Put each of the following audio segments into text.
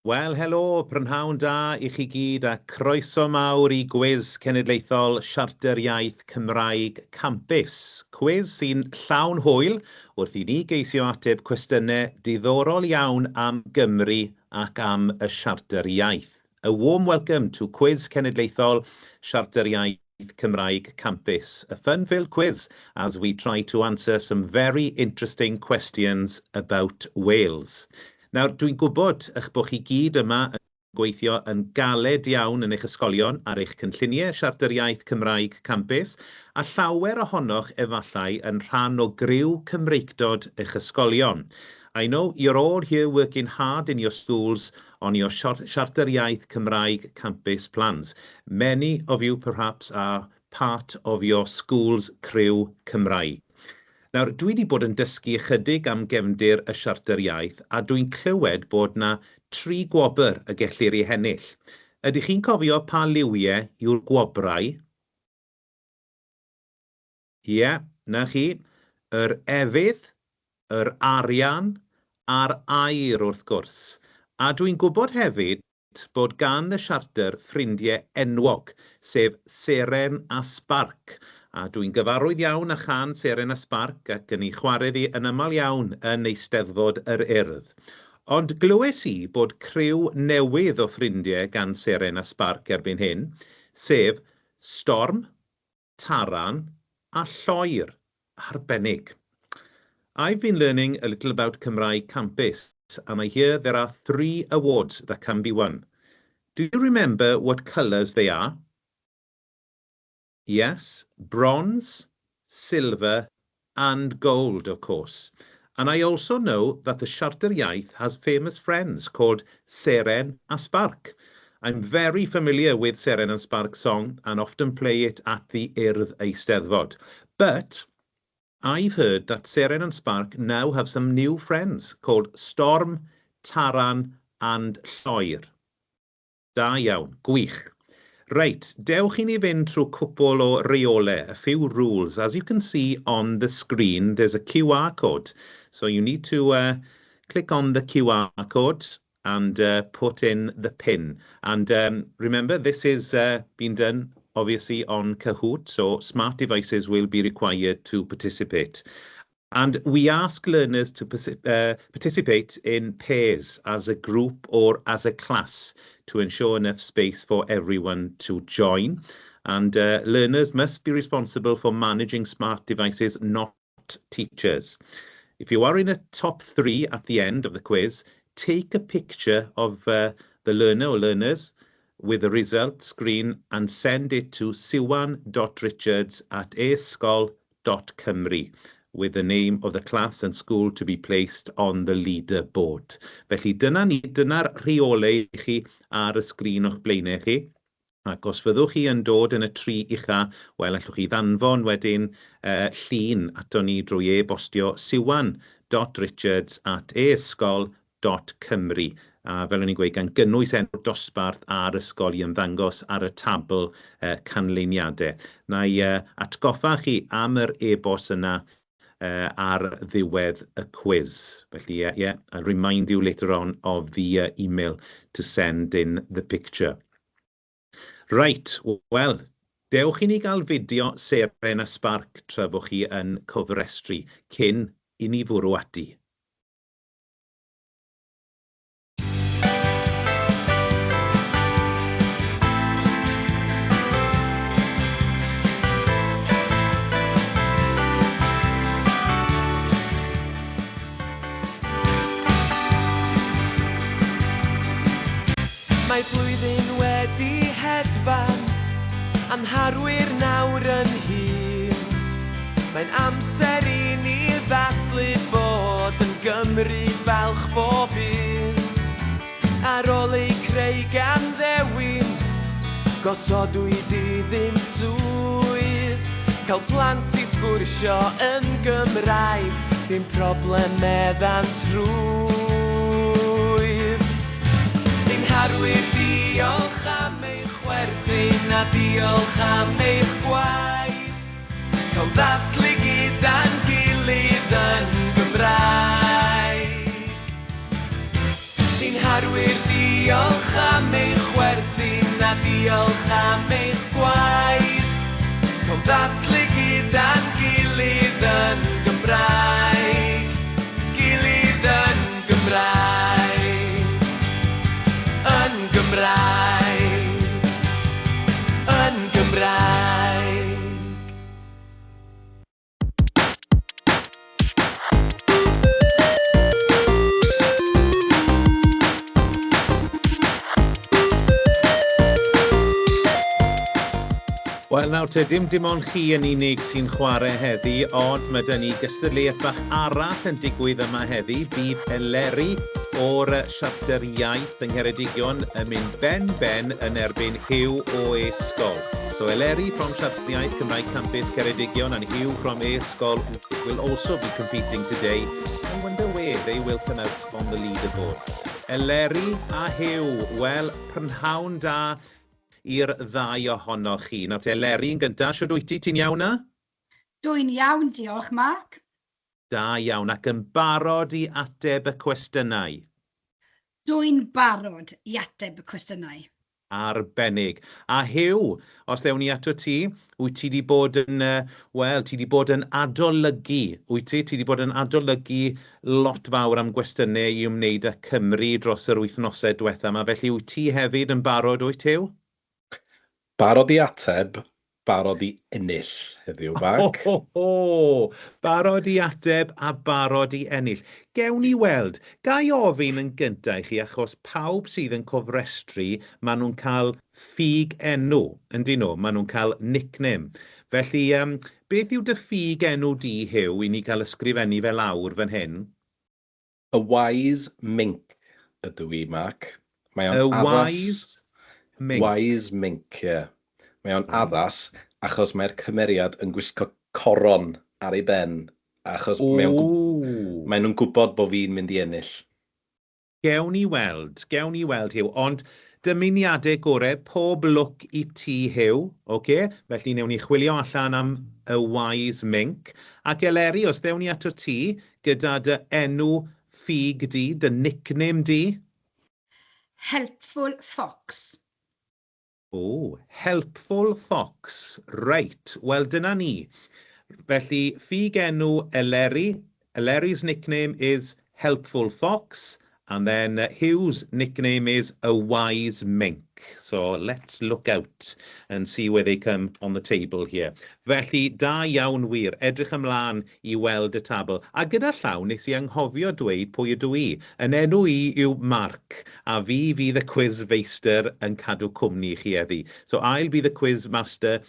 Wel, helo, prynhawn da i chi gyd a croeso mawr i Gwis Cenedlaethol Siarter Iaith Cymraeg Campus. Cwis sy'n llawn hwyl wrth i ni geisio ateb cwestiynau diddorol iawn am Gymru ac am y Siarter Iaith. A warm welcome to Cwis Cenedlaethol Siarter Iaith Cymraeg Campus. A fun-filled quiz as we try to answer some very interesting questions about Wales. Nawr, dwi'n gwybod eich bod chi gyd yma yn gweithio yn galed iawn yn eich ysgolion ar eich cynlluniau Siarter Iaith Cymraeg Campus, a llawer ohonoch efallai yn rhan o griw Cymreictod eich ysgolion. I know you're all here working hard in your schools on your Siarter Iaith Cymraeg Campus plans. Many of you perhaps are part of your school's criw Cymraeg. Nawr, dwi 'di bod yn dysgu ychydig am gefndir y Siarter Iaith a dwi'n clywed bod 'na tri gwobr y gellir eu hennill. Ydych chi'n cofio pa liwiau yw'r gwobrau? Ie, 'na chi. Yr efydd, yr arian a'r aur wrth gwrs. A dwi'n gwybod hefyd bod gan y Siarter ffrindiau enwog, sef Seren a Sbarc. A dwi'n gyfarwydd iawn â chân Seren a Sbarc ac yn ei chwarae ddi yn aml iawn yn Eisteddfod yr Urdd. Ond glywes i bod criw newydd o ffrindiau gan Seren a Sbarc erbyn hyn, sef Storm, Taran a Lloer. Arbennig. I've been learning a little about Cymraeg Campus and I hear there are three awards that can be won. Do you remember what colours they are? Yes, bronze, silver and gold, of course. And I also know that the Siarter Iaith has famous friends called Seren a Sbarc. I'm very familiar with Seren and Sbarc song and often play it at the Urdd Eisteddfod. But I've heard that Seren and Sbarc now have some new friends called Storm, Taran and Lloer. Da iawn, gwych. Reit, dewch i ni fynd trwy cwpl o reolau, a few rules. As you can see on the screen, there's a QR code. So you need to click on the QR code and put in the PIN. And remember, this is been done obviously on Kahoot, so smart devices will be required to participate. And we ask learners to participate in pairs as a group or as a class to ensure enough space for everyone to join. And learners must be responsible for managing smart devices, not teachers. If you are in a top three at the end of the quiz, take a picture of the learner or learners with the result screen and send it to siwan.richards@esgol.cymru with the name of the class and school to be placed on the leaderboard. Felly dyna ni, dyna'r rheolau i chi ar y sgrin o'ch blaenau chi. Ac os fyddwch chi yn dod yn y tri ucha, wel, allwch chi ddanfon wedyn llun ato ni drwy e-bostio siwan.richards@esgol.cymru. A fel o'n i'n gweud, gan gynnwys enw'r dosbarth a'r ysgol i ymddangos ar y tabl canlyniadau. Na i atgoffa chi am yr e-bost yna ar ddiwedd y cwis. Felly, yeah, I'll remind you later on of the email to send in the picture. Right, wel, dewch i ni gael fideo Seren a Sbarc tra bod chi yn cofrestru cyn i ni fwrw ati. Mae blwyddyn wedi hedfan, a'n harwyr nawr yn hŷn. Mae'n amser i ni ddathlu bod yn Gymru falch bob un. Ar ôl eu creu gan ddewin, gosodwyd iddynt swydd. Cael plant i sgwrsio yn Gymraeg, dim problem meddant rhwydd. Ein harwyr diolch am eich chwerthin a diolch am eich gwaith. Cawn ddathlu gyda'n gilydd yn Gymraeg. Ein harwyr Cynghorwyr, diolch am eich chwerthin a diolch am eich gwaith. Cawn ddathlu gyda'n gilydd yn Gymraeg. Gilydd yn Gymraeg. Yn Gymraeg. Yn Gymraeg. Wel nawr te, dim ond chi yn unig sy'n chwarae heddi, ond mae 'da ni gystadleuaeth bach arall yn digwydd yma heddi. Bydd Eleri o'r Siarter Iaith yng Ngheredigion yn mynd ben-ben yn erbyn Huw o e-sgol. So Eleri from Siarter Iaith Cymraeg Campus Ceredigion and Huw from e-sgol will also be competing today. I wonder where they will come out on the leaderboard. Eleri a Huw, wel, prynhawn da i'r ddau ohonoch chi. Nawr te, Eleri yn gyntaf, shwd wyt ti? Ti'n iawn na? Dwi'n iawn, diolch, Mark. Da iawn, ac yn barod i ateb y cwestiynau? Dwi'n barod i ateb y cwestiynau. Arbennig. A Huw, os ewn ni ato ti, wyt ti wedi bod yn, wel, ti wedi bod yn adolygu, wyt ti? Ti wedi bod yn adolygu lot fawr am gwestiynau i ymwneud â Cymru dros yr wythnosau diwetha yma, felly wyt ti hefyd yn barod, wyt Huw? Barod i ateb, barod i ennill heddiw, Mark. Ho, ho, ho! Barod i ateb a barod i ennill. Gewn ni weld. Ga i ofyn yn gyntaf i chi, achos pawb sydd yn cofrestru, maen nhw'n cael ffug enw, yndyn nhw? Maen nhw'n cael nickname. Felly, beth yw dy ffug enw di, Huw, i ni cael ysgrifennu fe lawr fan hyn? Y Wise Mink ydw i, Mark. Mae o'n Y addas. Wise Mink. Wise Mink, ie. Yeah. Mae o'n addas achos mae'r cymeriad yn gwisgo coron ar ei ben, achos maen nhw'n gwybod bod fi'n mynd i ennill. Gewn ni weld, gewn ni weld, Huw, ond dymuniadau gorau, pob lwc i ti, Huw, oce? Felly newn ni chwilio allan am y Wise Mink. Ac Eleri, os ddewn ni ato ti gyda dy enw ffug di, dy nickname di? Helpful Fox. O, Helpful Fox. Reit, wel dyna ni. Felly, ffug enw Eleri. Eleri's nickname is Helpful Fox. And then Huw's nickname is A Wise Mink. So let's look out and see where they come on the table here. Felly, da iawn wir. Edrych ymlaen i weld y tabl. A gyda llaw, nes i anghofio dweud pwy ydw i. Yn enw i yw Mark, a fi fydd y quiz feistr yn cadw cwmni i chi heddi. So I'll be the quiz master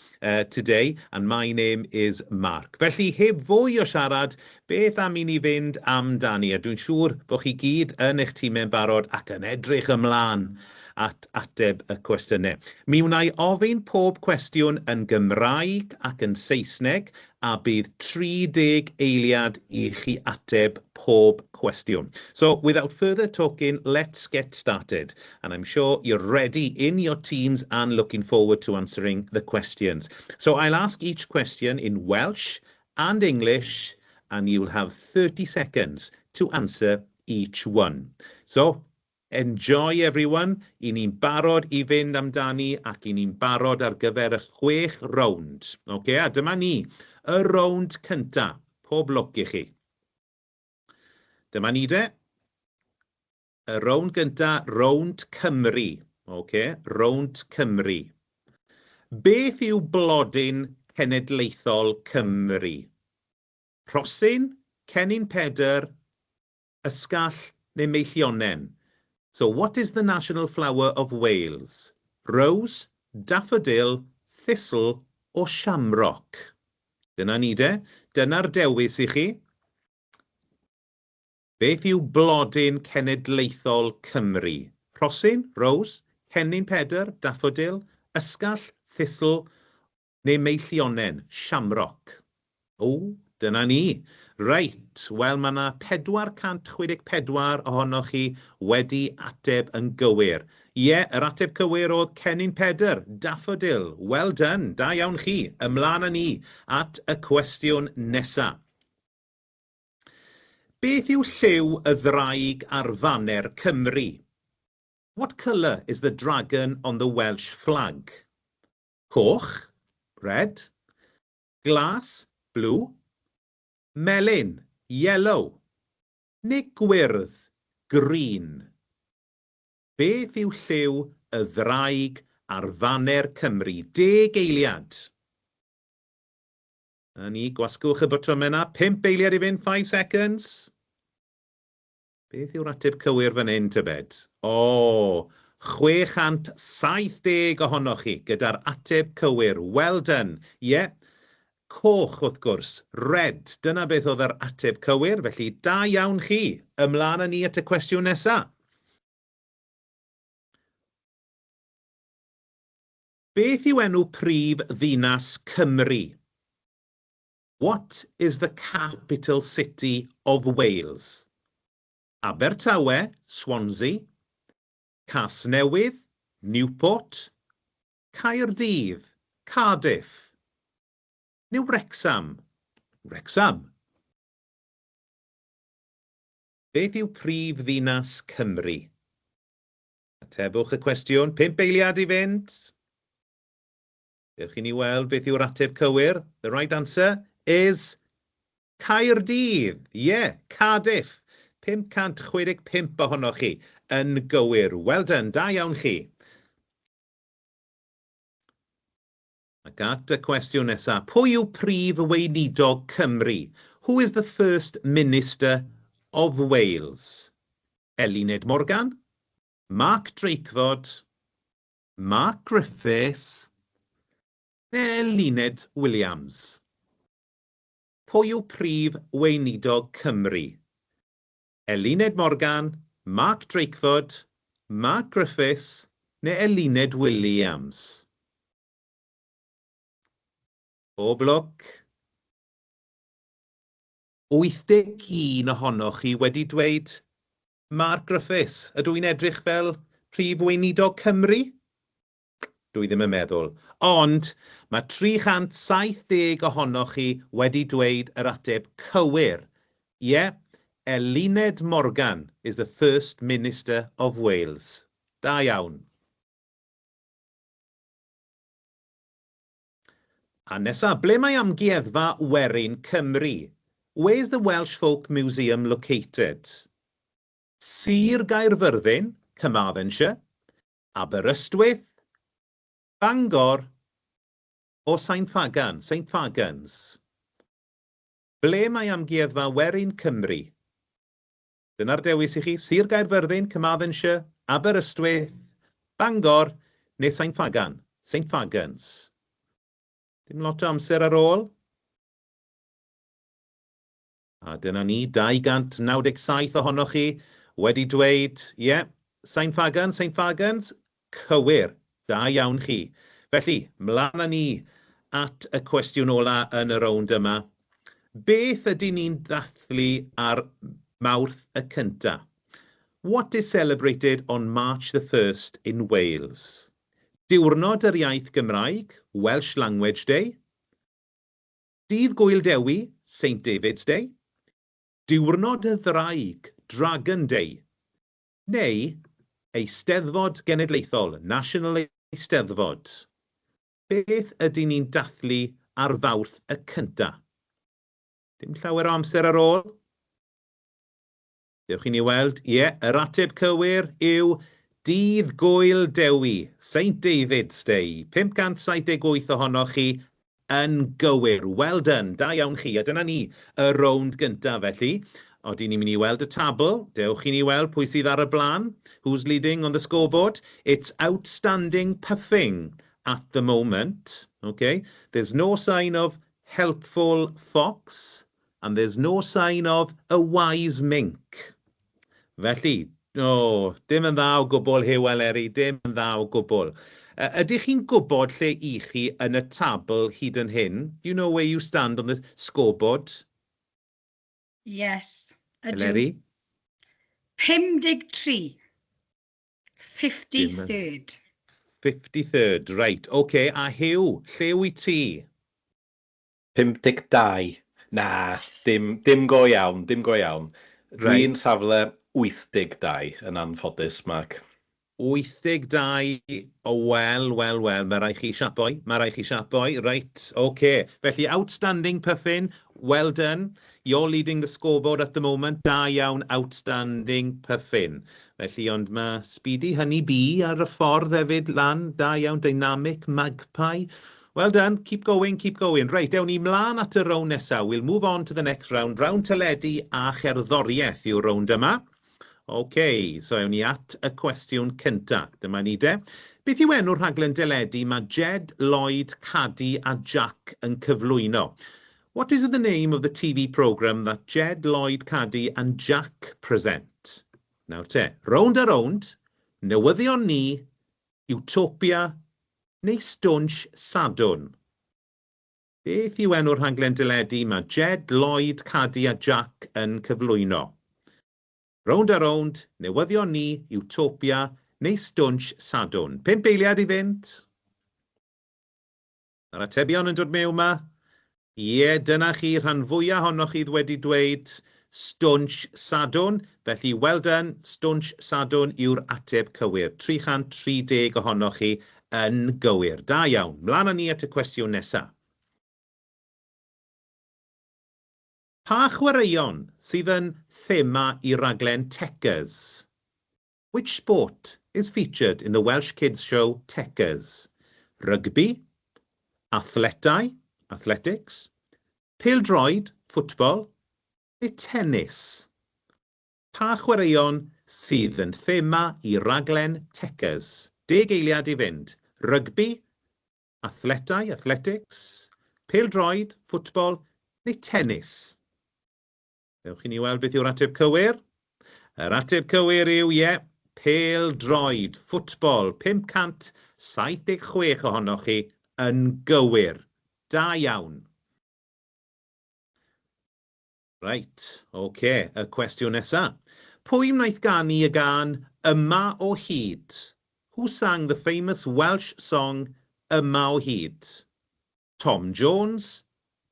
today, and my name is Mark. Felly, heb fwy o siarad, beth am i ni fynd amdani? A dwi'n siŵr bod chi gyd yn eich tîmau'n barod ac yn edrych ymlaen at ateb y cwestiynau. Mi wna i ofyn pob cwestiwn yn Gymraeg ac yn Saesneg, a bydd 30 eiliad i chi ateb pob cwestiwn. So, without further talking, let's get started. And I'm sure you're ready in your teams and looking forward to answering the questions. So I'll ask each question in Welsh and English, and you'll have 30 seconds to answer each one. So, enjoy, everyone. I ni'n barod i fynd amdani ac i ni'n barod ar gyfer y chwech rownd. Okay, a dyma ni, y rownd cynta. Pob lwc i chi. Dyma ni de. Y rownd gynta, rownd Cymru. Okay, rownd Cymru. Beth yw blodyn cenedlaethol Cymru? Rhosyn, Cennin Pedr, Ysgall neu Meillionen? So what is the national flower of Wales? Rose, daffodil, thistle or shamrock? Dyna ni de. Dyna'r dewis i chi. Beth yw blodyn cenedlaethol Cymru? Rhosyn, rose, Cennin Pedr, daffodil, ysgall, thistle neu meillionen, shamrock? O, dyna ni. Reit, wel mae yna 464 ohonoch chi wedi ateb yn gywir. Ie, yr ateb cywir oedd Cennin Pedr, daffodil. Well done, da iawn chi. Ymlaen â ni at y cwestiwn nesa. Beth yw lliw y ddraig ar faner Cymru? What colour is the dragon on the Welsh flag? Coch, red. Glas, blue. Melyn, yellow. Neu gwyrdd, green. Beth yw lliw y ddraig ar faner Cymru? Deg eiliad. Na ni, gwasgwch y botymau yna. Pump eiliad i fynd, 5 seconds. Beth yw'r ateb cywir fan hyn, tybed? O, 670 ohonoch chi gyda'r ateb cywir. Well done. Ie, yeah. Coch, wrth gwrs. Red. Dyna beth oedd yr ateb cywir, felly da iawn chi. Ymlaen â ni at y cwestiwn nesaf. Beth yw enw prif ddinas Cymru? What is the capital city of Wales? Abertawe, Swansea, Casnewydd, Newport, Caerdydd, Cardiff, neu Wrecsam, Wrexham? Beth yw prif ddinas Cymru? Atebwch y cwestiwn, pump eiliad i fynd. Dewch i ni weld beth yw'r ateb cywir. The right answer is Caerdydd. Ie, yeah, Cardiff. 565 ohonoch chi yn gywir. Well done, da iawn chi. Ac at y cwestiwn nesaf, pwy yw prif weinidog Cymru? Who is the First Minister of Wales? Eluned Morgan, Mark Drakeford, Mark Griffiths neu Eluned Williams? Pwy yw prif weinidog Cymru? Eluned Morgan, Mark Drakeford, Mark Griffiths neu Eluned Williams? Pob lwc. 81 ohonoch chi wedi dweud Mark Griffiths. Ydw i'n edrych fel Prif Weinidog Cymru? Dwi ddim yn meddwl. Ond mae 370 ohonoch chi wedi dweud yr ateb cywir. Ie, Eluned Morgan is the First Minister of Wales. Da iawn. A nesa, ble mae Amgueddfa Werin Cymru? Where's the Welsh Folk Museum located? Sir Gaerfyrddin, Carmarthenshire, Aberystwyth, Bangor, or Sain Ffagan, St Fagans? Ble mae Amgueddfa Werin Cymru? Dyna'r dewis i chi, Sir Gaerfyrddin, Carmarthenshire, Aberystwyth, Bangor neu Sain Ffagan, St Fagans. Dim lot o amser ar ôl. A dyna ni, 297 ohonoch chi wedi dweud, ie, yeah, Sain Ffagan, St Fagans, cywir, da iawn chi. Felly, mlaen â ni at y cwestiwn ola yn y rownd yma. Beth ydyn ni'n ddathlu ar Mawrth y cynta? What is celebrated on March the 1st in Wales? Diwrnod yr Iaith Gymraeg, Welsh Language Day. Dydd Gŵyl Dewi, St David's Day. Diwrnod y Ddraig, Dragon Day. Neu Eisteddfod Genedlaethol, National Eisteddfod. Beth ydyn ni'n dathlu ar Fawrth y cynta? Dim llawer o amser ar ôl. Dewch i ni weld. Ie, yr ateb cywir yw Dydd Gŵyl Dewi, St David's Day. 578 ohonoch chi yn gywir. Well done, da iawn chi. A dyna ni, y rownd gyntaf felly. Odyn ni'n mynd i weld y tabl. Dewch i ni weld pwy sydd ar y blaen. Who's leading on the scoreboard? It's outstanding puffing at the moment. Okay, there's no sign of helpful fox and there's no sign of a wise mink. Felly, o, dim yn dda o gwbl, Huw Eleri, dim yn dda o gwbl. Ydych chi'n gwybod lle i chi yn y tabl hyd yn hyn? Do you know where you stand on the scoreboard? Yes, ydw. Eleri? 53. 53rd. 53rd, right. OK, a Huw, lle wyt ti? 52. Na, dim, dim go iawn, dim go iawn. Dwi'n safle 82 yn anffodus, Mark. 82, o wel, wel, wel, mae rhaid chi siapoi, mae rhaid chi siapoi, reit, oce. Felly, outstanding Puffin, well done. You're leading the scoreboard at the moment, da iawn, outstanding Puffin. Felly, ond mae Speedy Honey Bee ar y ffordd hefyd lan, da iawn, Dynamic Magpie. Well done, keep going, keep going. Reit, ewn ni mlaen at y rownd nesaf. We'll move on to the next round. Round teledu a cherddoriaeth yw'r rownd yma. OK, so ewn ni at y cwestiwn cynta. Dyma ni de. Beth yw enw'r rhaglen deledu mae Jed, Lloyd, Cadi a Jack yn cyflwyno? What is the name of the TV programme that Jed, Lloyd, Cadi and Jack present? Nawr te, Rownd a Rownd, Newyddion Ni, Utopia neu Stwnsh Sadwrn? Beth yw enw'r rhaglen deledu mae Jed, Lloyd, Cadi a Jack yn cyflwyno? Rownd a Rownd, Newyddion Ni, Utopia neu Stwnsh Sadwrn? 5 eiliad i fynd. Mae'r atebion yn dod mewn 'ma. Ie, dyna chi, rhan fwyaf ohonoch chi wedi dweud Stwnsh Sadwrn. Felly, well done, Stwnsh Sadwrn yw'r ateb cywir. 330 ohonoch chi yn gywir. Da iawn. Mlaen â ni at y cwestiwn nesaf. Pa chwaraeon sydd yn thema i raglen Techers? Which sport is featured in the Welsh kids show Techers? Rygbi, athletau, athletics, pêl-droed, football, neu tennis? Pa chwaraeon sydd yn thema i raglen Techers? 10 eiliad i fynd. Rygbi, athletau, athletics, pêl-droed, football, neu tennis? Dewch i ni weld beth yw'r ateb cywir. Yr ateb cywir yw, ie, pêl-droed, football, 576 ohonoch chi yn gywir. Da iawn. Reit, oce, y cwestiwn nesaf. Pwy wnaeth ganu y gân Yma o Hyd? Who sang the famous Welsh song Yma o Hyd? Tom Jones,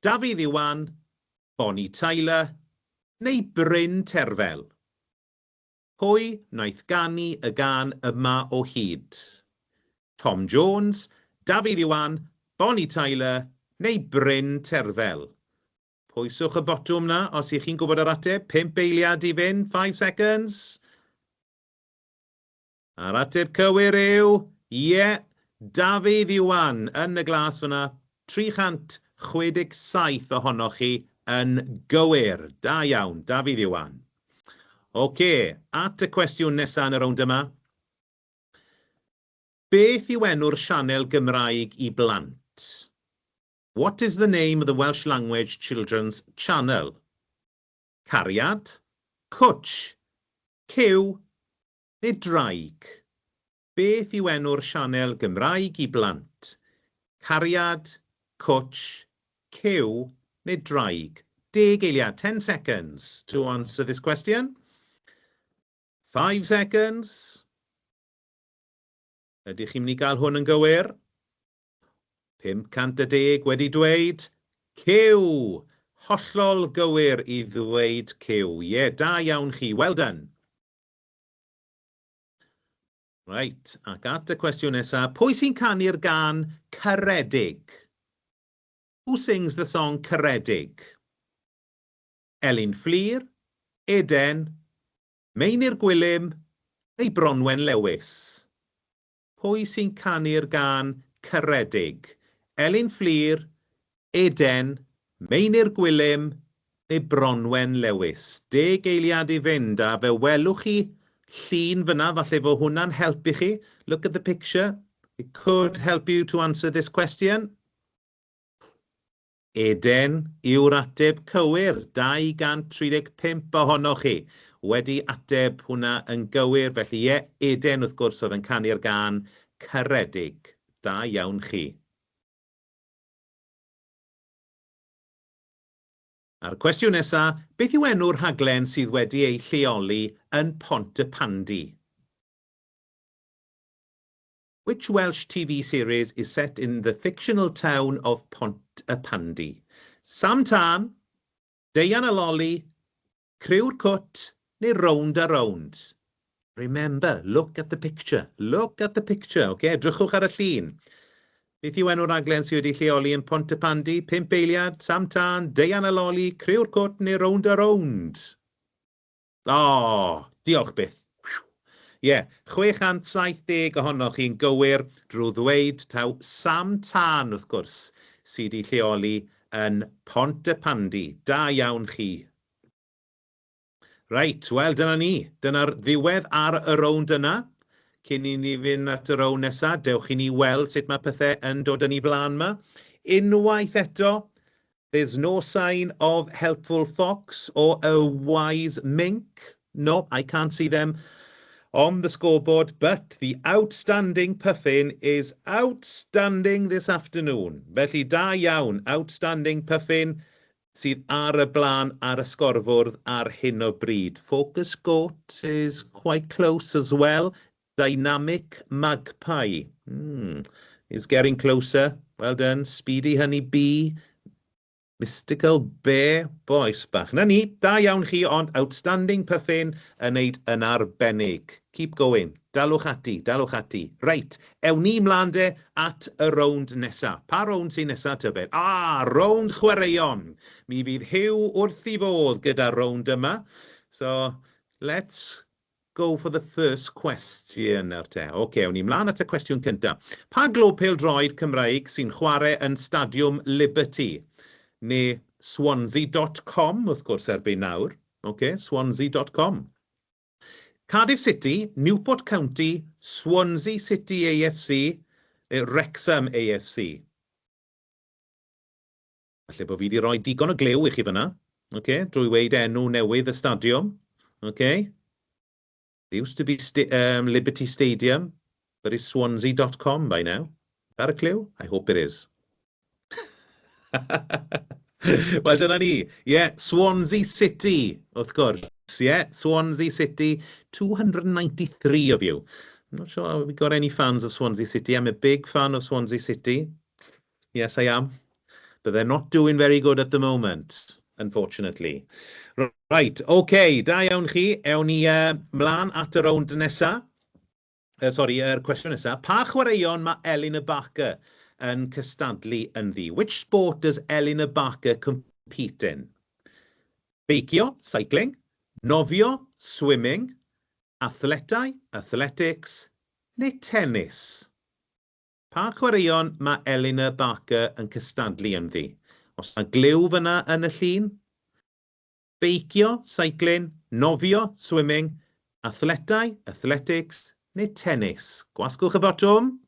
Dafydd Iwan, Bonnie Tyler neu Bryn Terfel? Pwy wnaeth ganu y gân Yma o Hyd? Tom Jones, Dafydd Iwan, Bonnie Tyler neu Bryn Terfel? Pwyswch y botwm na os ych chi'n gwybod yr ateb. 5 eiliad i fynd, 5 seconds. A'r ateb cywir yw, ie, yeah, Dafydd Iwan yn y glas fyna. 367 ohonoch chi yn gywir. Da iawn, Dafydd Iwan. Oce, at y cwestiwn nesaf yn y rownd yma. Beth yw enw'r sianel Gymraeg i blant? What is the name of the Welsh language children's channel? Cariad, Cwtch, Cyw neu Draig? Beth yw enw'r sianel Gymraeg i blant? Cariad, Cwtch, Cyw neu Draig? 10 eiliad, 10 seconds to answer this question. 5 seconds. Ydych chi'n mynd i gael hwn yn gywir? 510 wedi dweud Cyw! Hollol gywir i ddweud Cyw. Ie, yeah, da iawn chi. Well done. Reit, ac at y cwestiwn nesaf. Pwy sy'n canu'r gân Caredig? Who sings the song Caredig? Elin Fflur, Eden, Meinir Gwilym neu Bronwen Lewis? Pwy sy'n canu'r gân Caredig? Elin Fflur, Eden, Meinir Gwilym neu Bronwen Lewis? 10 eiliad i fynd a fe welwch chi llun fyna, falle fo hwnna'n helpu chi. Look at the picture. It could help you to answer this question. Eden yw'r ateb cywir. 235 ohonoch chi wedi ateb hwnna yn gywir. Felly ie, Eden wrth gwrs oedd yn canu'r gân Caredig. Da iawn chi. A'r cwestiwn nesaf, beth yw enw'r rhaglen sydd wedi ei lleoli yn Pontypandy? Which Welsh TV series is set in the fictional town of Pontypandy? Sam Tân, Deian a Loli, Criw'r Cwt neu Rownd a Rownd? Remember, look at the picture. Look at the picture, okay? Edrychwch ar y llun. Beth yw enw'r raglen sydd wedi lleoli yn Pontypandy? Pump eiliad, Sam Tân, Deian a Loli, Criw'r Cwt neu Rownd a Rownd? O, oh, diolch byth. Ie, yeah, 670 ohonoch chi'n gywir drwy ddweud taw Sam Tân, wrth gwrs, sydd wedi lleoli yn Pontypandy. Da iawn chi. Reit, wel dyna ni. Dyna'r ddiwedd ar y rownd yna. Cyn i ni fynd at y rownd nesaf, dewch i ni weld sut mae pethau yn dod yn ei flaen yma. Unwaith eto, there's no sign of helpful fox or a wise mink. No, I can't see them on the scoreboard, but the outstanding puffin is outstanding this afternoon. Felly da iawn, outstanding puffin. sydd ar y blaen ar y sgorfwrdd ar hyn o bryd. Focus Goat is quite close as well. Dynamic Magpie is getting closer. Well done. Speedy Honey Bee. Mystical Bear. Boys bach. Na ni, da iawn chi, ond Outstanding Puffin yn neud yn arbennig. Keep going. Dalwch ati, dalwch ati. Reit, ewn ni mlaen de at y rownd nesa. Pa rownd sy'n nesa tybed? Ah, rownd chwaraeon. Mi fydd Huw wrth ei fodd gyda'r rownd yma. So, let's go for the first question nawr te. Oce, ewn ni mlaen at y cwestiwn cyntaf. Pa glwb pêl-droed Cymraeg sy'n chwarae yn Stadiwm Liberty? Neu Swansea.com, wrth gwrs, erbyn nawr. Oce, Swansea.com. Cardiff City, Newport County, Swansea City AFC, neu Wrexham AFC. Falle bod fi wedi rhoi digon o glyw i chi fyna, okay, drwy weud enw newydd y stadiwm. Okay. It used to be sta Liberty Stadium, but it's Swansea.com by now. Is that a clue? I hope it is. Wel, dyna ni. Ie, yeah, Swansea City, wrth gwrs. Ie, yeah, Swansea City, 293 of you. I'm not sure we got any fans of Swansea City. I'm a big fan of Swansea City. Yes, I am. But they're not doing very good at the moment, unfortunately. Right, okay, da iawn chi. Ewn ni mlaen at y rownd nesaf. Sori, yr cwestiwn nesaf. Pa chwaraeon mae Elinor Barker yn cystadlu ynddi? Which sport does Elinor Barker compete in? Beicio, cycling, nofio, swimming, athletau, athletics, neu tennis? Pa chwaraeon mae Elinor Barker yn cystadlu ynddi? Os yna gliw fyna yn y llun? Beicio, cycling, nofio, swimming, athletau, athletics, neu tennis? Gwasgwch y botwm.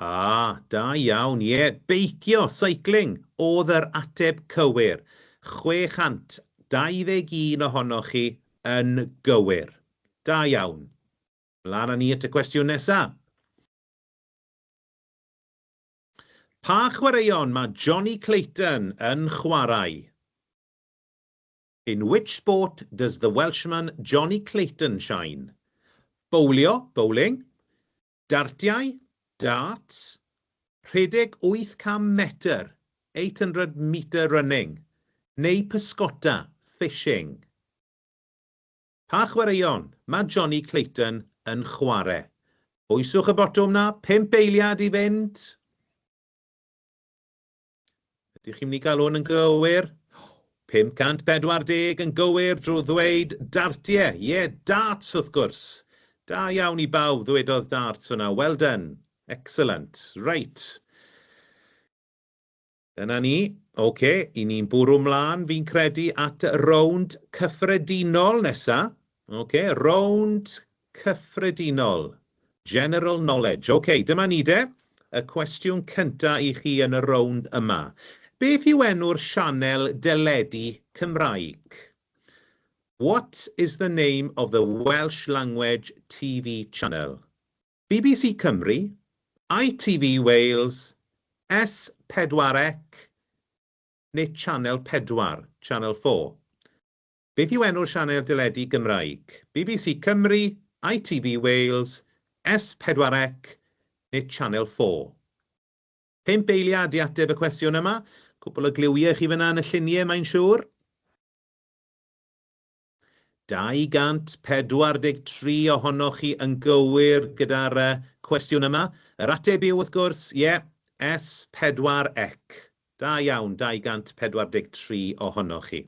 Ah, da iawn, ie. Yeah. Beicio, cycling, oedd yr ateb cywir. 621 ohonoch chi yn gywir. Da iawn. Mlaen â ni at y cwestiwn nesaf. Pa chwaraeon mae Jonny Clayton yn chwarae? In which sport does the Welshman Jonny Clayton shine? Bowlio, bowling, dartiau, darts, rhedeg 800 metr, 800 metre running, neu pysgota, fishing? Pa chwaraeon mae Jonny Clayton yn chwarae? Pwyswch y botwm 'na, pump eiliad i fynd. Ydych chi'n mynd i gael hwn yn gywir? 540 yn gywir drwy ddweud dartiau. Ie, yeah, darts wrth gwrs. Da iawn i bawb ddwedodd darts fyna. Well done. Excellent. Right. Dyna ni. Oce, i ni'n bwrw mlaen, fi'n credu, at y rownd cyffredinol nesa. Oce, rownd cyffredinol. General knowledge. Oce, dyma ni de. Y cwestiwn cynta i chi yn y rownd yma. Beth yw enw'r sianel deledu Cymraeg? What is the name of the Welsh language TV channel? BBC Cymru, ITV Wales, S4C neu Channel 4, Channel 4? Beth yw enw'r sianel deledu Gymraeg? BBC Cymru, ITV Wales, S4C neu Channel 4? Pump eiliad i ateb y cwestiwn yma. Cwpl o gliwiau chi fyna yn y lluniau, mae'n siŵr. 243 ohonoch chi yn gywir gyda'r cwestiwn yma. Yr ateb yw, wrth gwrs, ie, S4C. Da iawn, 243 ohonoch chi.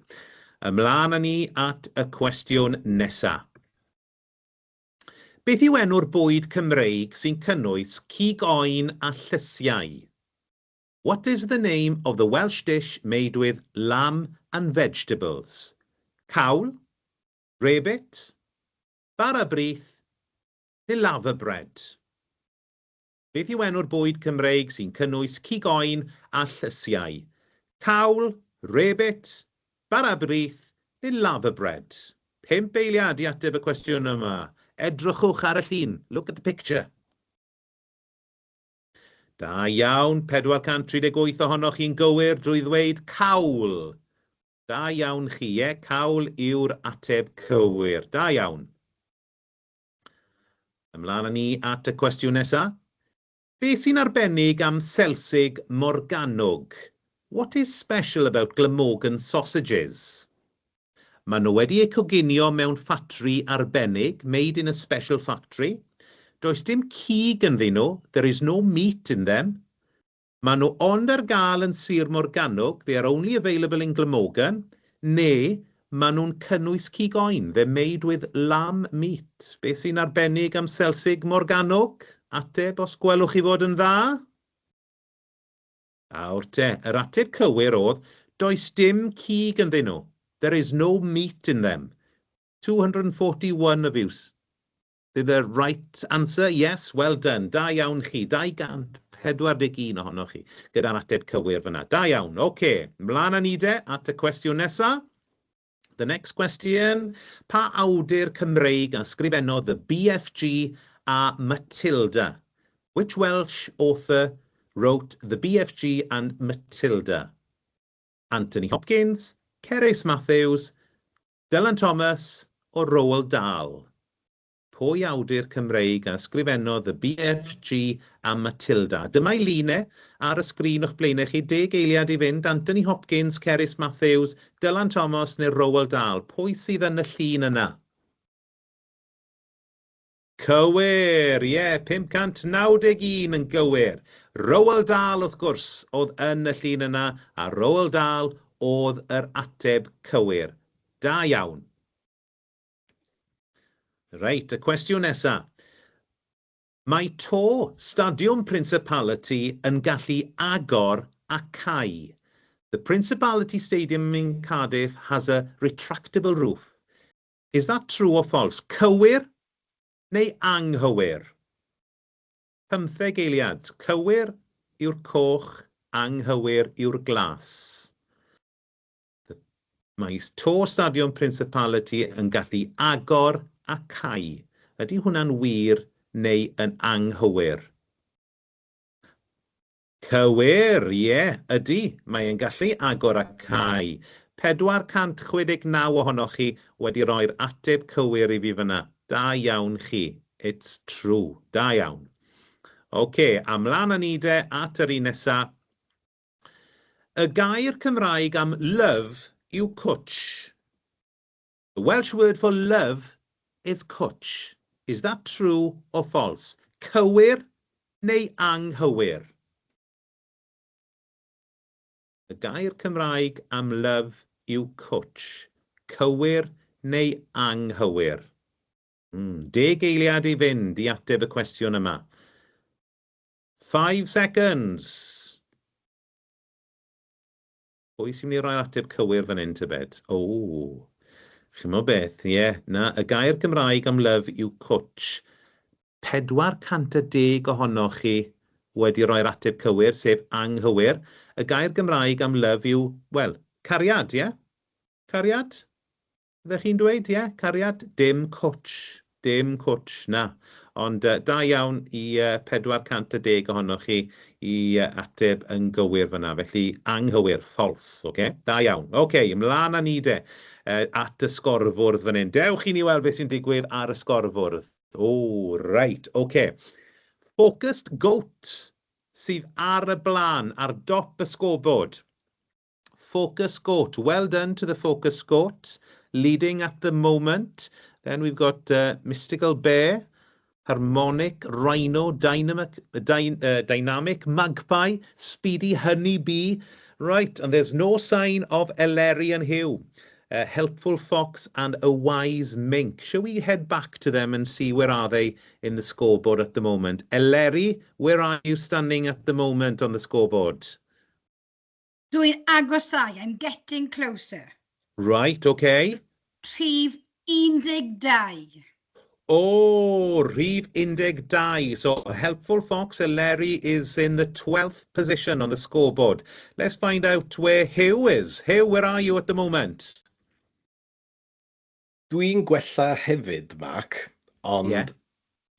Ymlaen â ni at y cwestiwn nesa. Beth yw enw'r bwyd Cymreig sy'n cynnwys cig oen a llysiau? What is the name of the Welsh dish made with lamb and vegetables? Cawl, rarebit, bara brith neu laverbread? Beth yw enw'r bwyd Cymreig sy'n cynnwys cig oen a llysiau? Cawl, rarebit, bara brith neu laverbread? 5 eiliad i ateb y cwestiwn yma. Edrychwch ar y llun. Look at the picture. Da iawn, 438 ohonoch chi'n gywir drwy ddweud cawl. Da iawn chi, ie, cawl yw'r ateb cywir. Da iawn. Ymlaen â ni at y cwestiwn nesa. Be sy'n arbennig am selsig Morgannwg? What is special about Glamorgan sausages? Maen nhw wedi eu coginio mewn ffatri arbennig, made in a special factory. Does dim cig ynddyn nhw, there is no meat in them. Maen nhw ond ar gael yn Sir Morgannwg, they are only available in Glamorgan, neu maen nhw'n cynnwys cig oen, they're made with lamb meat. Beth sy'n arbennig am selsig Morgannwg? Ateb os gwelwch chi fod yn dda? Nawr te, yr ateb cywir oedd, does dim cig ynddyn nhw. There is no meat in them. 241 of you did the right answer. Yes, well done. Da iawn chi. 241 ohonoch chi gyda'r ateb cywir fyna. Da iawn. Oce, mlaen â ni de at y cwestiwn nesa. The next question. Pa awdur Cymreig a sgrifennodd The BFG a Matilda? Which Welsh author wrote The BFG and Matilda? Anthony Hopkins, Cerys Matthews, Dylan Thomas or Roald Dahl? Pwy awdur Cymreig a ysgrifennodd The BFG a Matilda? Dyma'i lun e ar y sgrin o'ch blaenau chi. 10 eiliad i fynd. Anthony Hopkins, Cerys Matthews, Dylan Thomas neu Roald Dahl? Pwy sydd yn y llun yna? Cywir! Ie, 591 yn gywir. Roald Dahl, wrth gwrs, oedd yn y llun yna, a Roald Dahl oedd yr ateb cywir. Da iawn. Reit, y cwestiwn nesa. Mae to Stadiwm Principality yn gallu agor a cau. The Principality Stadium in Cardiff has a retractable roof. Is that true or false? Cywir neu anghywir? 15 eiliad. Cywir yw'r coch, anghywir yw'r glas. Mae to Stadiwm Principality yn gallu agor a cau. Ydy hwnna'n wir neu yn anghywir? Cywir, ie, ydy. Mae e'n gallu agor a cau. 469 ohonoch chi wedi rhoi'r ateb cywir i fi fyna. Da iawn chi. It's true. Da iawn. Oce, a mlaen â ni de at yr un nesa. Y gair Cymraeg am love yw cwtsh. The Welsh word for love is cwtsh. Is that true or false? Cywir neu anghywir? Y gair Cymraeg am love yw cwtsh. Cywir neu anghywir? 10 eiliad i fynd i ateb y cwestiwn yma. 5 seconds. Pwy sy'n mynd i roi'r ateb cywir fan hyn, tybed? O, chi'mo beth, ie, yeah, na, y gair Cymraeg am love yw cwtsh. 410 ohonoch chi wedi rhoi'r ateb cywir, sef anghywir. Y gair Gymraeg am love yw, wel, cariad, ie? Yeah? Cariad? Ydych chi'n dweud, ie, cariad? Dim cwtsh, dim cwtsh, na. Ond da iawn i 410 ohonoch chi i ateb yn gywir fyna. Felly, anghywir, false, oce? Okay? Da iawn. Oce, okay, ymlaen â ni de, at y sgorfwrdd fan hyn. Dewch i ni weld beth sy'n digwydd ar y sgorfwrdd. O, reit, oce. Okay. Focused Goat sydd ar y blaen, ar dop y scoreboard. Focus Goat. Well done to the Focus Goat. leading at the moment. Then we've got Mystical Bear, Harmonic Rhino, Dynamic Magpie, Speedy Honey Bee. Right, and there's no sign of Eleri and Hugh. A Helpful Fox and a Wise Mink. Shall we head back to them and see where are they in the scoreboard at the moment? Eleri, where are you standing at the moment on the scoreboard? Dwi'n agosau, I'm getting closer. Right, okay. Rhif 12. Oh, rhif 12. So Helpful Fox Eleri is in the 12th position on the scoreboard. Let's find out where Hugh is. Hugh, where are you at the moment? Dwi'n gwella hefyd, Mark, ond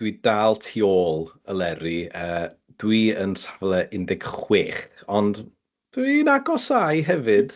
dwi dal tu ôl Eleri. Dwi yn safle 16, ond dwi'n agosau hefyd.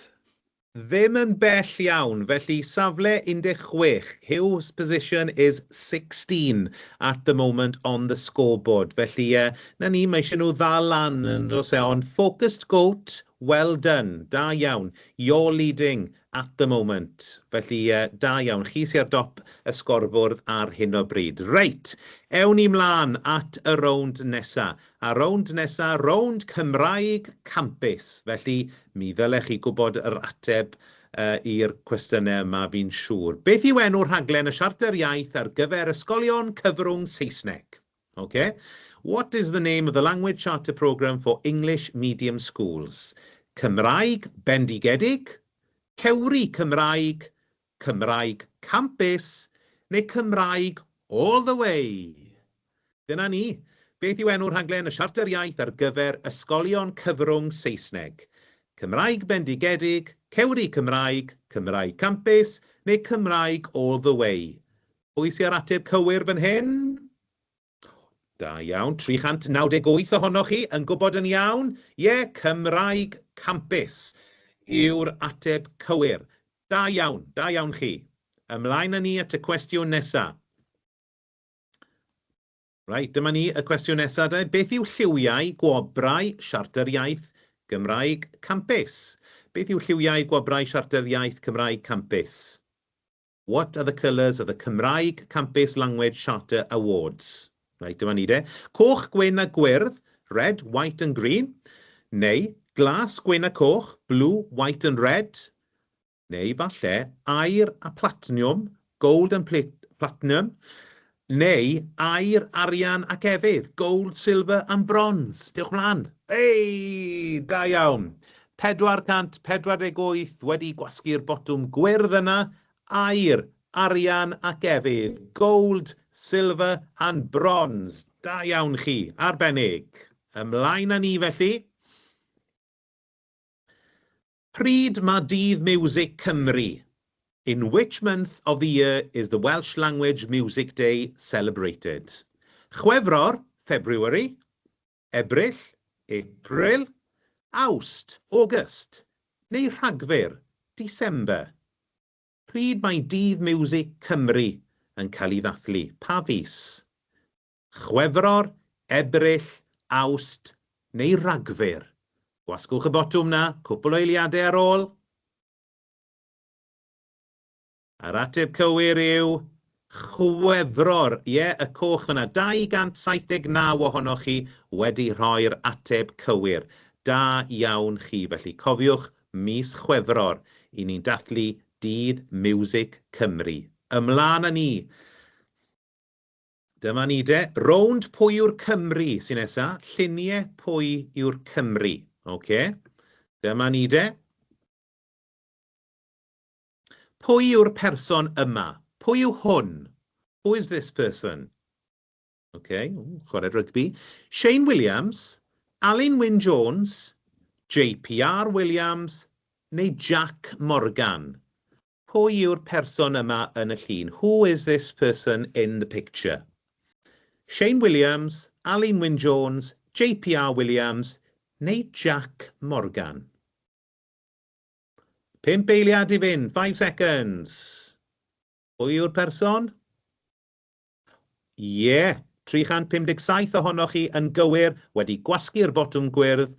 Ddim yn bell iawn, felly safle 16. Hugh's position is 16 at the moment on the scoreboard. Felly, na ni, mae eisiau nhw ddal lan yn does e, ond Focused Goat, well done, da iawn. You're leading at the moment. Felly, da iawn, chi sy'n ar dop y sgorbwrdd ar hyn o bryd. Reit, ewn ni mlaen at y rownd nesa. A rownd nesa, rownd Cymraeg Campus. Felly, mi ddylech chi gwybod yr ateb i'r cwestiynau yma, fi'n siŵr. Beth yw enw'r rhaglen y Siarter Iaith ar gyfer ysgolion cyfrwng Saesneg? Okay. What is the name of the Language Charter Programme for English Medium Schools? Cymraeg Bendigedig, Cewri Cymraeg, Cymraeg Campus neu Cymraeg All the Way? Dyna ni. Beth yw enw'r rhaglen y Siarter Iaith ar gyfer ysgolion cyfrwng Saesneg? Cymraeg Bendigedig, Cewri Cymraeg, Cymraeg Campus neu Cymraeg All the Way? Pwy sy'n ar ateb cywir fan hyn? Da iawn, 398 ohonoch chi yn gwybod yn iawn. Ie, yeah, Cymraeg Campus yw'r ateb cywir. Da iawn, da iawn chi. Ymlaen â ni at y cwestiwn nesaf. Reit, dyma ni y cwestiwn nesaf. De. Beth yw lliwiau gwobrau Siarter Iaith Gymraeg Campus? Beth yw lliwiau gwobrau Siarter Iaith Cymraeg Campus? What are the colours of the Cymraeg Campus Language Charter Awards? Reit, dyma ni de. Coch, gwyn a gwyrdd, red, white and green. Neu glas, gwyn a coch, blue, white and red. Neu falle aur a platinwm, gold and platinum. Neu aur, arian ac efydd, gold, silver and bronze. Diolch mlaen. Ei, da iawn. 448 wedi gwasgu'r botwm gwyrdd yna. Aur, arian ac efydd, gold, silver and bronze. Da iawn chi, arbennig. Ymlaen â ni felly. Pryd mae Dydd Miwsig Cymru? In which month of the year is the Welsh Language Music Day celebrated? Chwefror, February, Ebrill, April, Awst, August, neu Rhagfyr, December? Pryd mae Dydd Miwsig Cymru yn cael ei ddathlu? Pa fis? Chwefror, Ebrill, Awst neu Ragfyr? Gwasgwch y botwm na, cwpl o eiliadau ar ôl. A'r ateb cywir yw Chwefror. Ie, yeah, y coch yna. 279 ohonoch chi wedi rhoi'r ateb cywir. Da iawn chi. Felly cofiwch, mis Chwefror i ni'n dathlu Dydd Miwsig Cymru. Ymlaen â ni. Dyma ni de. Rownd pwy yw'r Cymry sy'n nesa. Lluniau pwy yw'r Cymry. Oce. Dyma ni de. Pwy yw'r person yma? Pwy yw hwn? Who is this person? Okay, chwarae rygbi. Shane Williams, Alun Wyn Jones, JPR Williams neu Jack Morgan? Pwy yw'r person yma yn y llun? Who is this person in the picture? Shane Williams, Alun Wyn Jones, JPR Williams neu Jack Morgan? 5 eiliad i fynd, 5 seconds. Pwy yw'r person? Ie, yeah, 357 ohonoch chi yn gywir wedi gwasgu'r botwm gwyrdd.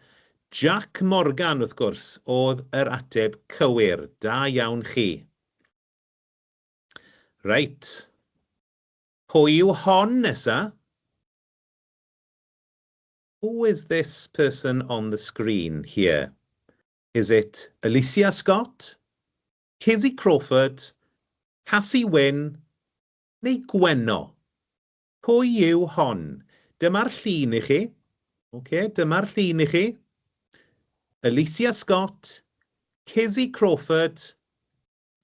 Jack Morgan, wrth gwrs, oedd yr ateb cywir. Da iawn chi. Reit. Pwy yw hon nesa? Who is this person on the screen here? Is it Alicia Scott, Kizzy Crawford, Cassie Wyn neu Gwenno? Pwy yw hon? Dyma'r llun i chi. Oce, dyma'r llun i chi. Alicia Scott, Kizzy Crawford,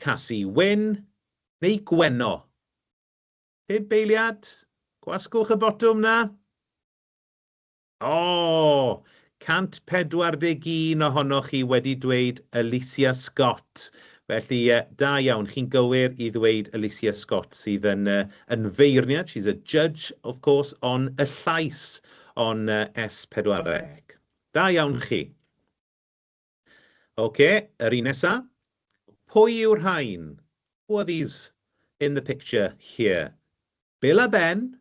Cassie Wyn neu Gwenno? Pump eiliad. Gwasgwch y botwm 'na. O! 141 ohonoch chi wedi dweud Alicia Scott. Felly, da iawn, chi'n gywir i ddweud Alicia Scott sydd yn, yn feirniad. She's a judge, of course, on Y Llais on S4C. Da iawn chi. Oce, yr un nesa. Pwy yw'r rhain? Who are these in the picture here? Bill a Ben,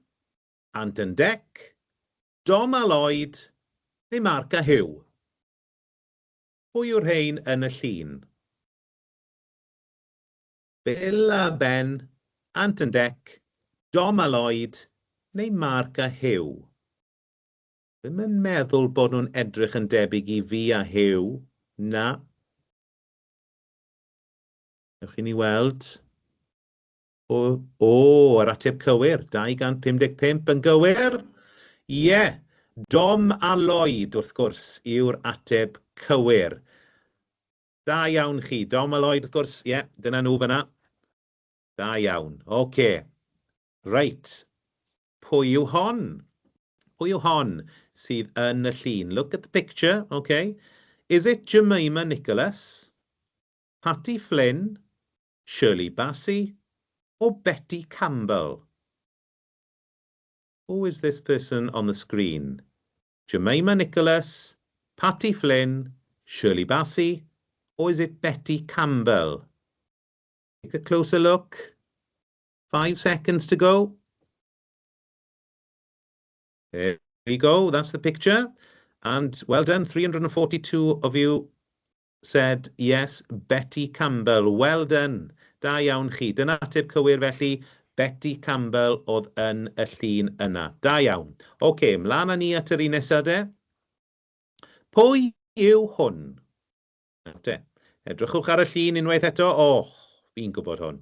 Ant and Dec, Dom a Lloyd neu Mark a Huw? Pwy yw'r rhain yn y llun? Bill a Ben, Ant and Dec, Dom a Lloyd neu Mark a Huw? Ddim yn meddwl bod nhw'n edrych yn debyg i fi a Huw. Na. Ewch i ni weld. O, o, yr ateb cywir. 255 yn gywir. Ie, yeah. Dom a Lloyd, wrth gwrs, yw'r ateb cywir. Da iawn chi. Dom a Lloyd, wrth gwrs, ie, yeah, dyna nhw fyna. Da iawn. Oce. Okay. Reit. Pwy yw hon? Pwy yw hon sydd yn y llun? Look at the picture, okay. Is it Jemima Nicholas, Patty Flynn, Shirley Bassey or Betty Campbell? Who is this person on the screen? Jemima Nicholas, Patty Flynn, Shirley Bassey, or is it Betty Campbell? Take a closer look. 5 seconds to go. There we go. That's the picture. And well done. 342 of you said yes, Betty Campbell. Well done. Da iawn chi. Dyna ateb cywir felly. Betty Campbell oedd yn y llun yna. Da iawn. Oce, okay, mlaen â ni at yr un nesaf de. Pwy yw hwn? Te. Edrychwch ar y llun unwaith eto. O, oh, fi'n gwybod hwn.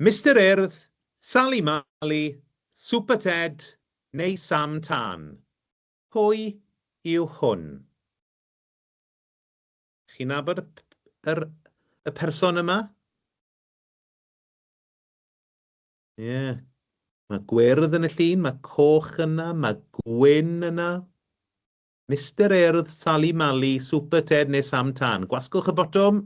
Mr Urdd, Sally Mally, Super Ted neu Sam Tân? Pwy yw hwn? Chi'n nabod y, yr, y person yma? Ie. Yeah. Mae gwyrdd yn y llun, mae coch yna, mae gwyn yna. Mr Urdd, Sally Mally, Super Ted neu Sam Tân. Gwasgwch y botwm.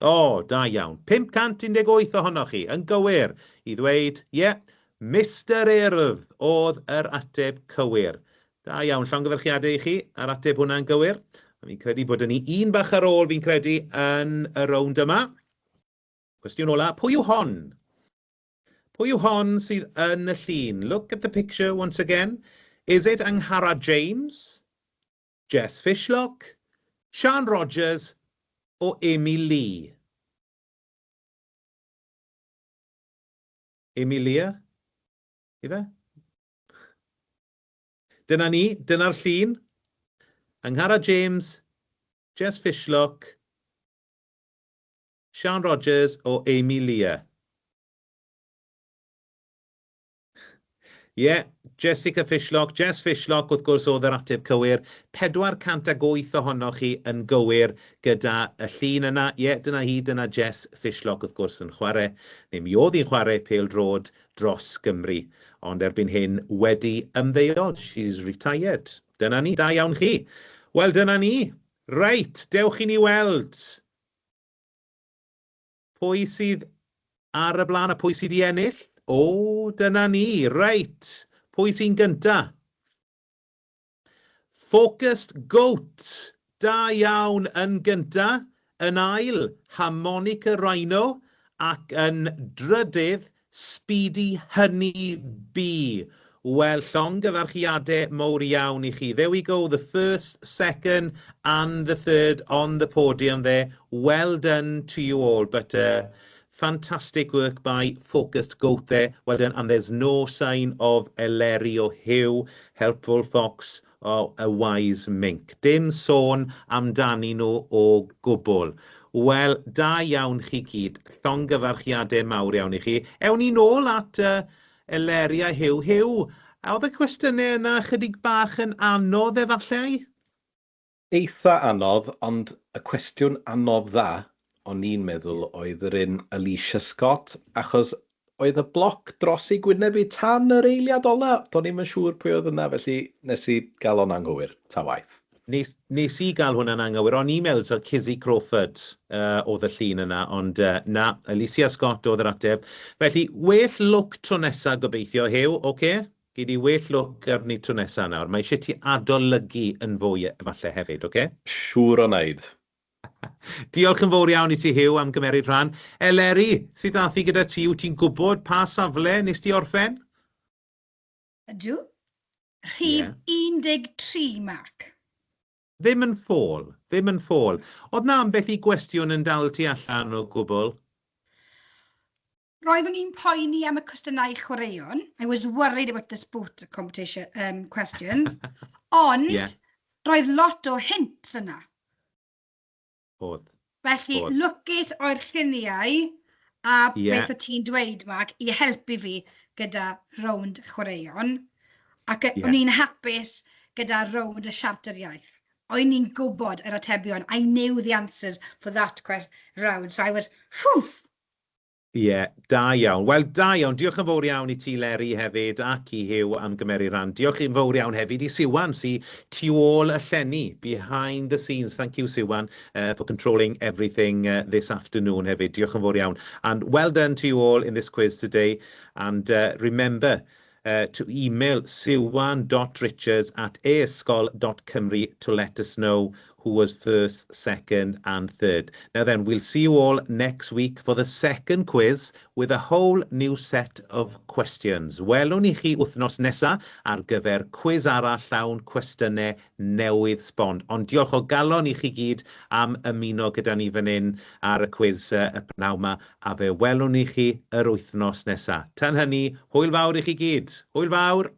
O, oh, da iawn. 518 ohonoch chi yn gywir i ddweud, ie, yeah, Mr Urdd oedd yr ateb cywir. Da iawn, llongyfarchiadau i chi ar ateb hwnna'n gywir. A fi'n credu bod ni un bach ar ôl, fi'n credu, yn y rownd yma. Cwestiwn ola, pwy yw hon? Pwy yw hon sydd yn y llun? Look at the picture once again. Is it Angharad James, Jess Fishlock, Sian Rogers or Amy Lee? Amy Lear? Ife? Dyna ni, dyna'r llun. Angharad James, Jess Fishlock, Sian Rogers or Amy Lear? Ie, yeah, Jessica Fishlock, Jess Fishlock, wrth gwrs, oedd yr ateb cywir. 408 ohonoch chi yn gywir gyda y llun yna. Ie, yeah, dyna hi, dyna Jess Fishlock, wrth gwrs, yn chwarae. Neu mi oedd hi'n chwarae pêl-droed dros Gymru. Ond erbyn hyn wedi ymddeol. She's retired. Dyna ni, da iawn chi. Wel, dyna ni. Reit, dewch i ni weld. Pwy sydd ar y blaen a pwy sydd i ennill? O, dyna ni. Reit. Pwy sy'n gynta? Focused Goat. Da iawn yn gynta. Yn ail, Harmonica Rhino. Ac yn drydydd, Speedy Honey Bee. Wel, llongyfarchiadau mowr iawn i chi. There we go, the first, second and the third on the podium there. Well done to you all. But Fantastic work by Focused Goat there. Well done. And there's no sign of Eleri or Hugh, Helpful Fox or a Wise Mink. Dim sôn amdani nhw o gwbl. Wel, da iawn chi gyd. Llongyfarchiadau mawr iawn i chi. Ewn ni nôl at Eleri a Hugh. Hugh, a oedd y cwestiynau yna chydig bach yn anodd efallai? Eitha anodd, ond y cwestiwn anodd dda, o'n i'n meddwl oedd yr un Alicia Scott, achos oedd y bloc dros ei gwyneb i tan yr eiliad ola. Do'n i'm yn siŵr pwy oedd yna, felly nes i gael o'n anghywir, ta waith. Nes i gael hwnna'n anghywir. O'n i'n meddwl taw Kizzy Crawford oedd y llun yna, ond na, Alicia Scott oedd yr ateb. Felly, well lwc tro nesaf gobeithio, Hugh, oce? Okay? Gei di well lwc arni tro nesaf nawr. Mae eisiau ti adolygu yn fwy efallai hefyd, oce? Okay? Siŵr o wneud. Diolch yn fawr iawn i ti, Hugh, am gymeryd rhan. Eleri, sut ath hi gyda ti? Wyt ti'n gwybod pa safle nes ti orffen? Ydw. Rhif 13, Mark. Ddim yn ffôl, ddim yn ffôl. Oedd na ambell i gwestiwn yn dal ti allan o gwbl? Roeddwn i'n poeni am y cwestiynau chwaraeon. I was worried about the sport competition questions. Ond roedd lot o hints yna. Oedd. Felly, lwcus o'r lluniau a beth o ti'n dweud, Mark, i helpu fi gyda rownd chwaraeon. Ac o'n i'n hapus gyda rownd y Siarter Iaith. O'n i'n gwybod yr atebion. I knew the answers for that round. So I was, whew! Ie, yeah, da iawn. Wel, da iawn. Diolch yn fawr iawn i ti, Leri, hefyd, ac i Hugh am gymeru rhan. Diolch yn fawr iawn hefyd i Siwan, sy tu ôl y llenni, behind the scenes. Thank you, Siwan, for controlling everything this afternoon hefyd. Diolch yn fawr iawn. And well done to you all in this quiz today. And remember to email siwan.richards@esgol.cymru to let us know who was first, second and third. Now then, we'll see you all next week for the second quiz with a whole new set of questions. Welwn ni chi wythnos nesa ar gyfer cwis arall llawn cwestiynau newydd sbon. Ond diolch o galon i chi gyd am ymuno gyda ni fan hyn ar y cwis y pnawn 'ma, a fe welwn ni chi yr wythnos nesa. Tan hynny, hwyl fawr i chi gyd. Hwyl fawr!